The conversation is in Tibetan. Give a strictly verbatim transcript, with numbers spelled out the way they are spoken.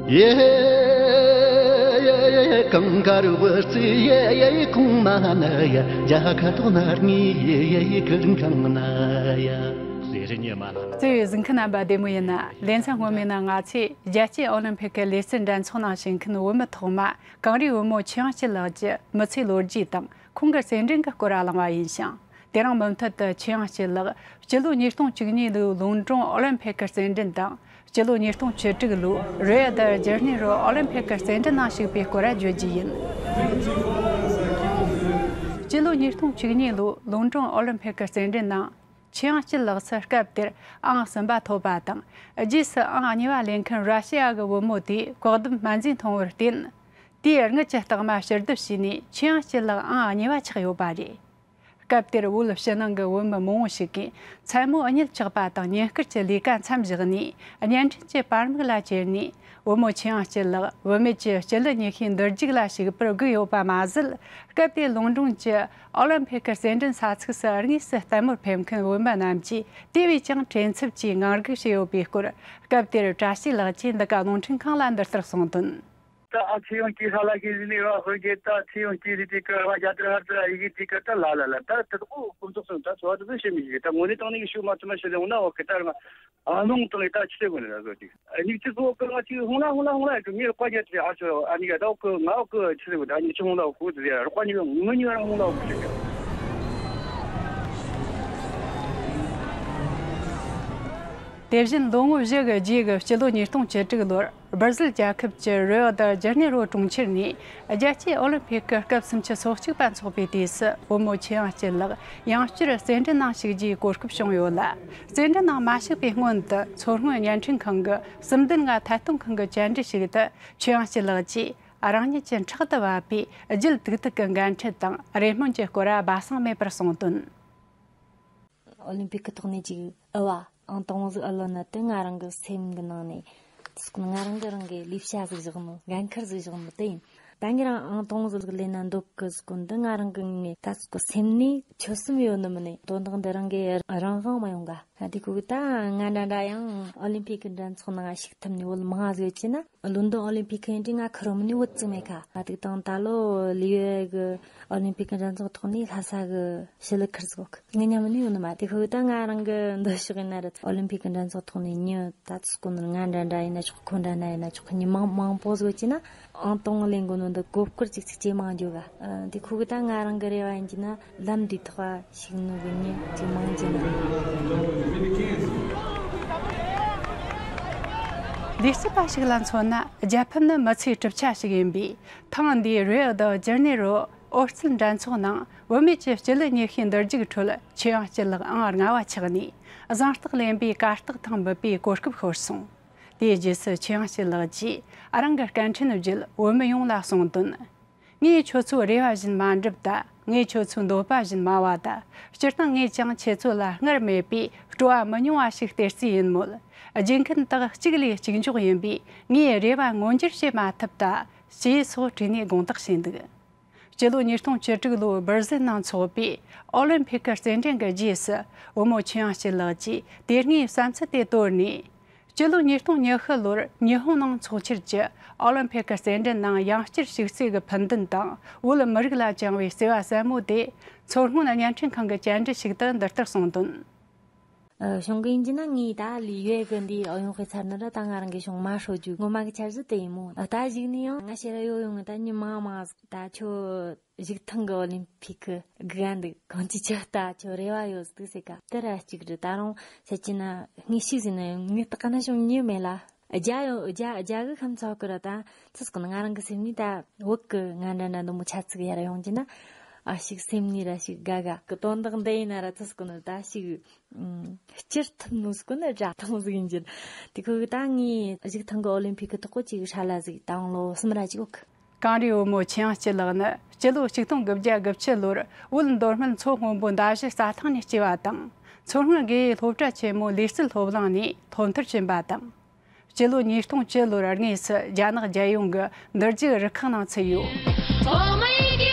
ཡེ། གངས་དཀར་བུ་རྩེ་ཡེ། གོང་མ་ན་ཡ། རྒྱ་ཁ་ཐོག་ན་ངི་ཡེ། ཀུན་གང་ན་ཡ། ཟེར་ཉི་མ་ལ། བརྩེ་བའི་གཟིགས་མཁན་རྣམ་པ་བདེ་མོ་ཡིན་ན། ལེ་ཚན་སྔོན་མའི་ནང་ང་ཚོས་རྒྱལ་སྤྱིའི་ཨོ་ལིམ་ཕིག་གི་ལུས་རྩལ་འགྲན་ཚོགས་ནང་ཞུགས་མཁན་བུད་མེད་ཐོག་མ་གངས་རིའི་བུ་མོ་ཆོས་དབྱངས་སྐྱིད་ལགས་ཀྱི་མི་ཚེའི་ལོ་རྒྱུས་དང་། ཁོང་གི་རྩེད་འགྲན་གྱི་སྐོར་གླེང་བ་ཡིན་ཞིང་། དེ་རིང་མུ་མཐུད་དུ་ཆོས་དབྱངས་སྐྱིད་ལགས་སྤྱི་ལོ་ཉིས་སྟོང་བཅུ་གཉིས་ལོའི་ལོན་ཀྲོང་ཨོ་ལིམ་ཕིག་གི་རྩེད་འགྲན་དང་། སྤྱི་ལོ་ཉིས་སྟོང་བཅུ་དྲུག་ལོའི་རི་ཡོ་ད་ཇེ་ནེ་རོ་ཨོ་ལིམ་ཕིག་གི་རྩེད་འགྲན་ནང་ཞུགས་པའི་སྐོར་བརྗོད་རྒྱུ་ཡིན། སྤྱི་ལོ་ཉིས་སྟོང་བཅུ་གཉིས་ལོའི་ལོན་ཀྲོང་ཨོ་ལིམ་ཕིག་གི་རྩེད་འགྲན་ནང་། ཆོས་དབྱངས་སྐྱིད་ལགས་སུ་སྐབས་དེར་ཨང་གསུམ་པ་ཐོབ་པ་དང་། རྗེས་སུ་ཨང་གཉིས་པ་ལེན་མཁན་ར་ཤི་ཡ་གི་བུ་མོ་དེས་གོ་བརྡ་སྨན་རྫས་འཐུང་བར་བརྟེན། དེའི་དངུལ་གྱི་རྟགས་མ་ཕྱིར་བསྡུ་བྱས་ནས་ཆོས་དབྱངས་སྐྱིད་ལགས་ཨང་གཉིས་པ་ཆགས་ཡོད་པ་རེད། སྐབས་དེར་བོད་ཕྱི་ནང་གི་བུད་མེད་མང་བོ་ཞིག་གིས་མཚན་མོ་གཉིད་ཆག་པ་དང་ཉིན་དཀར་གྱི་ལས་ཀ་མཚམས་བཞག་ནས་བརྙན་འཕྲིན་གྱི་པར་མིག་ལ་ཅེར་ནས། བུ་མོ་ཆོས་དབྱངས་སྐྱིད་ལགས་བུད་མེད་ཀྱི་སྤྱི་ལོ་ཉི་ཤུའི་འདུར་རྒྱུག་ལ་ཞུགས་པར་སྒུག་ཡོད་པ་མ་ཟད། སྐབས་དེའི་ལོན་ཀྲོང་གི་ཨོ་ལིམ་ཕིག་གི་རྩེད་འགྲན་ས་ཚིགས་སུ་དངོས་སུ་ལྟད་མོར་ཕེབས་མཁན་བུད་མེད་རྣམས་ཀྱིས་དེ་བས་ཀྱང་བྲེལ་འཚུབ་ཀྱིས་ངང་སྒུག་བྱས་ཡོད་པའི་སྐོར། སྐབས་དེར་བཀྲ་ཤིས་ལགས་ཀྱིས་འདི་ག་རླུང་འཕྲིན་ཁང་ལ་འདི་ལྟར་གསུངས་དོན། ད་ཨ་ཆེ་ཡོང་གི་ཧ་ལ་གི་ལི་ལི་ར་ཧོ་གེ་ད་ཆེ་ཡོང་གི་ལི་ཏི་ཀ་ར་ཡ་ཏི་ར་ཏི་ར་ཡི་གེ་ཏི་ཀ་ད་ལ་ལ་ལ་ད་ད་ཁོ་ཀུན་ཚོགས་སོང་ད་ཚོ་ད་ཤེས་མི་ཤེས་ད་ངོ་ནས་དང་ནི་ཤུ་མ་ཚོ་མ་ཤེས་ལེ་འོང་ན་འོ་གེ་ད་ར་ཨ་ནོང་དང་ད་ཆེ་གོ་ནི་ར་ཟོ་ཏི་ཨ་ནི་ཅི་ཚོ་ཀ་ང་ཅི་ཧོང་ལ་ཧོང་ལ་ཧོང་ལ་གི་མི་ཀ་ཉེ་ཏི་ཨ་ཆོ་ཨ་ནི་ག་ད་ཀ་ང་ཀ་ཆེ་གོ་ད་ནི་ཅི་ཧོང་ལ་ཀུ་ཏི་ར་ཀ་ཉེ་ངོ་ཉེ་ར་ཧོང་ལ་ཀུ་ཏི་དེ་བཞིན་ལོ་ངོ་བཞི་གི་རྗེས་ཀྱི་སྤྱི་ལོ་ཉིས་སྟོང་བཅུ་དྲུག་ལོར། སྦར་ཟིལ་རྒྱལ་ཁབ་ཀྱི་རི་ཡོ་ད་ཇེ་ནེ་རོ་གྲོང་ཁྱེར་ནས་རྒྱལ་སྤྱིའི་ཨོ་ལིམ་ཕིག་གི་སྐབས་སུམ་ཅུ་སོ་གཅིག་པ་འཚོགས་པའི་དུས་སུ་བུ་མོ་ཆོས་དབྱངས་སྐྱིད་ལགས་ཡང་བསྐྱར་རྩེད་འགྲན་ནང་ཞུགས་རྒྱུའི་གོ་སྐབས་བྱུང་ཡོད་ལ། རྩེད་འགྲན་ནང་མ་ཞུགས་པའི་སྔོན་དུ་མཚོ་སྔོན་བརྙན་འཕྲིན་ཁང་གི་གསུམ་བདུན་ལྔ་ཐད་གཏོང་ཁང་གི་བཅར་འདྲི་ཞིག་ཏུ་ཆོས་དབྱངས་སྐྱིད་ལགས་ཀྱིས་རང་ཉིད་ཀྱི་ཕྲག་ཏུ་བབས་པའི་རྒྱུད་དུག་ཐུག་གི་འགན་འཁྲི་དང་རེ་སྨོན་གྱི་སྐོར་སྦ་གསང་མེད་པར་གསུངས་དོན། ཨོ་ལིམ་པིག་གི་ཐོག་ནས་ཅིག་ཨུ་བ་ཨང་དང་པོ་ཟིག་ཨུ་ལོན་ན་དེ་ང་རང་གི་སེམས་གི་ནང་ནས་ང་རང་གི་རང་གི་ལས་བྱ་ཟིག་བཞག་ནོ་འགན་ཁུར་ཟིག་བཞག་ནོ་དེ་ཡིན། ད་ངས་རང་ཨང་དང་པོ་ཟིག་ལེན་ན་འདོད་གི་ཟིག་གོ་འདི་ང་རང་གི་ངས་ད་ཟིག་གི་སེམས་ནས་ཆོད་སེམས་ཡོད་ནི་མིན་ནས་དོན་དག་འདི་རང་གི་རང་དབང་མ་ཡོང་ག་ང་དེ་ཁུ་གི་ད་ང་འདྲ་འདྲ་ཡང་ཨོ་ལིམ་པིག་གི་འགྲན་ཚོགས་ནང་ཞུགས་ཐུབ་ནི་བོད་མང་ཟིག་ཡོད་ཅེ་ན། ལོན་ཌོན་ཨོ་ལིམ་པིག་གི་འདྲི་ང་ཁུར་མི་ནི་བོད་ཙིག་མེད་ཁ་ང་དེ་དང་ད་ལོ་ལི་ཡོད་གི་ཨོ་ལིམ་པིག་གི་འགྲན་ཚོགས་ཐོག་ནས་ལྷ་ས་གི་ཞི་ལི་ཁུར་ཟིག་གི་ངས་ཉམས་ནི་ཡོད་ནི་མ་དེ་ཁུ་ད་ང་རང་གི་འདོད་ཕྱོགས་ཡིན་ན་རེད། ཨོ་ལིམ་པིག་གི་འགྲན་ཚོགས་ཐོག་ནས་མྱི་ད་ཚོ་སྐོ་ནི་ང་འདྲ་འདྲ་ཡིན་ན་ཆོག་ཁོ་འདྲ་འདྲ་ཡིན་ན་ཆོག་མྱི་མང་མང་པོ་ཟིག་ཅེ་ན་ཨང་དང་ལེན་གོ་ནོ་འདི་གོ་བསྐུར་ཅིག་ཅིག་ཅེ་མང་འཇོག་ག་དེ་ཁུ་གི་ད་ང་རང་གི་རེ་བ་ཡིན་གྱི་ན་ལམ་འདི་ཐོག་ཞིག་ནོ་གི་མྱི་ཅིག་མང་ཅེ་ན། ལས་བྱེད་པ་ཞིག་ལ་མཚོན་ན་རྒྱལ་ཕམ་ནི་མི་ཚེའི་གྲུབ་ཆ་ཞིག་ཡིན་པས། ཐེངས་འདིའི་རི་ཡོ་ད་ཇེ་ནེ་རོ་ཨོ་རྩལ་འགྲན་ཚོགས་ནང་བུད་མེད་ཀྱི་སྤྱི་ལོ་ཉི་ཤུའི་འདུར་རྒྱུག་ཁྲོད་ཆོས་དབྱངས་སྐྱིད་ལགས་ཨང་ལྔ་བ་ཆགས་ནས་གཟེངས་རྟགས་ལེན་པའི་གར་སྟེགས་ཐེངས་མིད་པའི་གོ་སྐབས་ཤོར་སོང་། དེའི་རྗེས་སུ་ཆོས་དབྱངས་སྐྱིད་ལགས་ཀྱིས་རང་གི་བརྙན་འཕྲིན་བརྒྱུད་བུད་མེད་ཡོངས་ལ་གསུངས་དོན། ངས་ཁྱོད་ཚོའི་རེ་བ་བཞིན་མ་འགྲུབ་ད། ངས་ཁྱོད་ཚོའི་འདོད་པ་བཞིན་མ་བ་ད། སྤྱིར་བཏང་ངས་ཀྱང་ཁྱེད་ཚོ་ལ་སྔར་མེད་པའི་སྤྲོ་བ་མི་ཉུང་བ་ཞིག་སྟེར་རྩིས་ཡིན་མོད། རྒྱུ་མཁན་དག་གཅིག་ལས་གཅིག་མགྱོགས་ཡིན་པས་ངས་རེ་བ་མངོན་འགྱུར་བྱེད་མ་ཐུབ་ད། ཞེས་སོགས་བྲིས་ནས་དགོངས་དག་བྱས་འདུག་སྤྱི་ལོ་ཉིས་སྟོང་བཅུ་དྲུག་ལོའི་སྦར་ཟིལ་ནང་འཚོགས་པའི་ཨོ་ལིམ་ཕིག་གི་རྩེད་འགྲན་གྱི་རྗེས་སུ་བུ་མོ་ཆོས་དབྱངས་སྐྱིད་ལགས་ཀྱིས་དེ་སྔའི་བསམ་ཚུལ་དེ་དོར་ནས། སྤྱི་ལོ་ཉིས་སྟོང་ཉི་ཤུ་ལོར་ཉི་ཧོང་ནང་འཚོགས་འཆར་གྱི་ཨོ་ལིམ་ཕིག་གི་རྩེད་འགྲན་ནང་ཡང་བསྐྱར་ཞུགས་རྩིས་ཀྱི་ཕུགས་འདུན་དང་བོད་མི་རིགས་ལ་བཅངས་པའི་བརྩེ་བ་ཟབ་མོ་དེ་མཚོ་སྔོན་བརྙན་འཕྲིན་ཁང་གི་བཅར་འདྲི་ཞིག་ཏུ་འདི་ལྟར་གསུངས་དོན། ཨ། གཞུང་གི་ཡིན་གྱི་ན་ངས་ད་ལི་ཡོད་གི་འདི་ཨོ་ཡོང་ཧེ་ཚར་ནི་ར་ད་ང་རང་གི་གཞུང་མ་ཧྲོ་རྒྱུ་ངོ་མ་གི་འཆར་གཞི་དེ་ཡིན་མོ། ཨ། ད་གཞུག་ནས་ཡང་ང་ཕྱིར་ར་ཡོད་ཡོང་ངི་ད་ཉི་མ་མ་ཟིག་ད་ཁྱོད། གཞུག་ཐེངས་གི་ཨོ་ལིམ་ཕིག་གི་དགའ་འདུག་གང་ཅི་ཆ་ལྟ་ཁྱོད་རེ་བ་ཡོད་འདུག་ཟེར་ག་དེ་ར་གཅིག་རེད། ད་རུང་ཆ་ཅི་ན་ངས་ཤིག་ཟིན་ན་ངས་ཏག་ན་ཤོང་ཉེ་མེད་ལ་རྒྱ་ཡོད་རྒྱ་རྒྱ་གི་ཁམས་ཚོགས་གི་ར་ད་ཚིག་གི་ང་རང་གི་སེམས་ནི་ད་བོད་གི་ང་འདྲ་འདྲ་འདི་མོ་ཆ་ཚིག་ཡར་ཡོང་གི་ན་ཨ་ཤིག་སེམས་ནི་ར་ཤིག་དགའ་དགའ་གི་དོན་དག་འདི་ཡིན་ན་ར་ཚིག་གི་ནི་ད་ཤིག་སྤྱིར་ཐུབ་ནོ་སྐོ་ནི་ར་ཐང་ཟིག་ཡིན་གྱི་དེ་ཁོ་གི་ད་ངས་གཞུག་ཐེངས་གི་ཨོ་ལིམ་ཕིག་གི་ཐོག་གོ་ཅིག་ཧྲ་ལ་ཟིག་ད་ལོ་གསུམ་ར་ཅིག་ཡོད་གི་གངས་རིའི་བུ་མོ་ཆོས་དབྱངས་སྐྱིད་ལགས་ནི་སྤྱི་ལོ་ཆིག་སྟོང་དགུ་བརྒྱ་དགུ་བཅུ་ལོར་བོད་མདོ་སྨད་མཚོ་སྔོན་པོའི་མདའ་བཞི་རྩྭ་ཐང་ནས་སྐྱེས་པ་དང་། མཚོ་སྔོན་དགེ་འོས་སློབ་གྲྭ་ཆེན་མོའི་ལུས་རྩལ་སློབ་གླིང་ནས་སློབ་མཐར་ཕྱིན་པ་དང་། སྤྱི་ལོ་ཉིས་སྟོང་བཅུ་ལོར་དངོས་སུ་རྒྱ་ནག་རྒྱལ་ཡོངས་ཀྱི་འདུར་རྒྱུག་རུ་ཁག་ནང་ཚུད་ཡོད།